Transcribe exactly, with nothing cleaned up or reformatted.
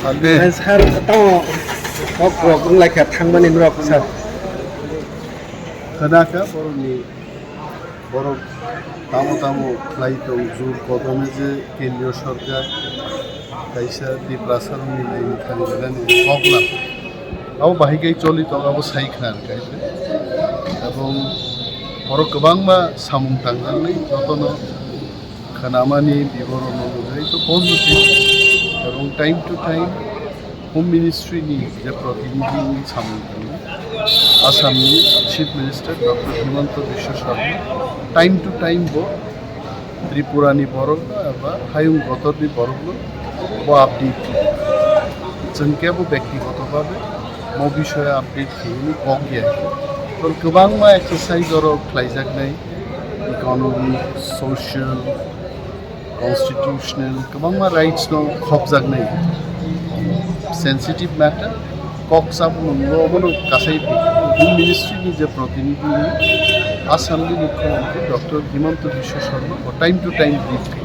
Sir, tamo kok rok wng lai kha thangmani norok, sir. Khna kha borokni, borok tamo tamo khlai tong, jur kodome je kendriyo sorkar kaisa Tiprasarokni line thangjaknani koklam. Abo bahai khe choli tong, abo sai khna khe. Ebong borok kwbangma samung tangjaknai, jotono khnamani biboronno nugwi to positive. Ebong time to time Home Ministry ni je protinidhi ni samung tangwi Assam ni Chief Minister Doctor Himanta Biswa Sarma time to time bo Tripura ni borok no eba hayung kotor ni borok no bo update khlaio. Chwng kebo byaktigoto bhabe mo bishoyo update khlaimani kok ya. Tei kwbangma exercise oro khlaijaknai, economic, social, constitutional, kwbangma rights no khopjaknai. Sensitive matter, kok sabmung bo obono kasai Home Ministry ni je protinidhi, Assam ni Mukhyamantri Doctor Himanta Biswa Sarma bo time to time brief khlaio.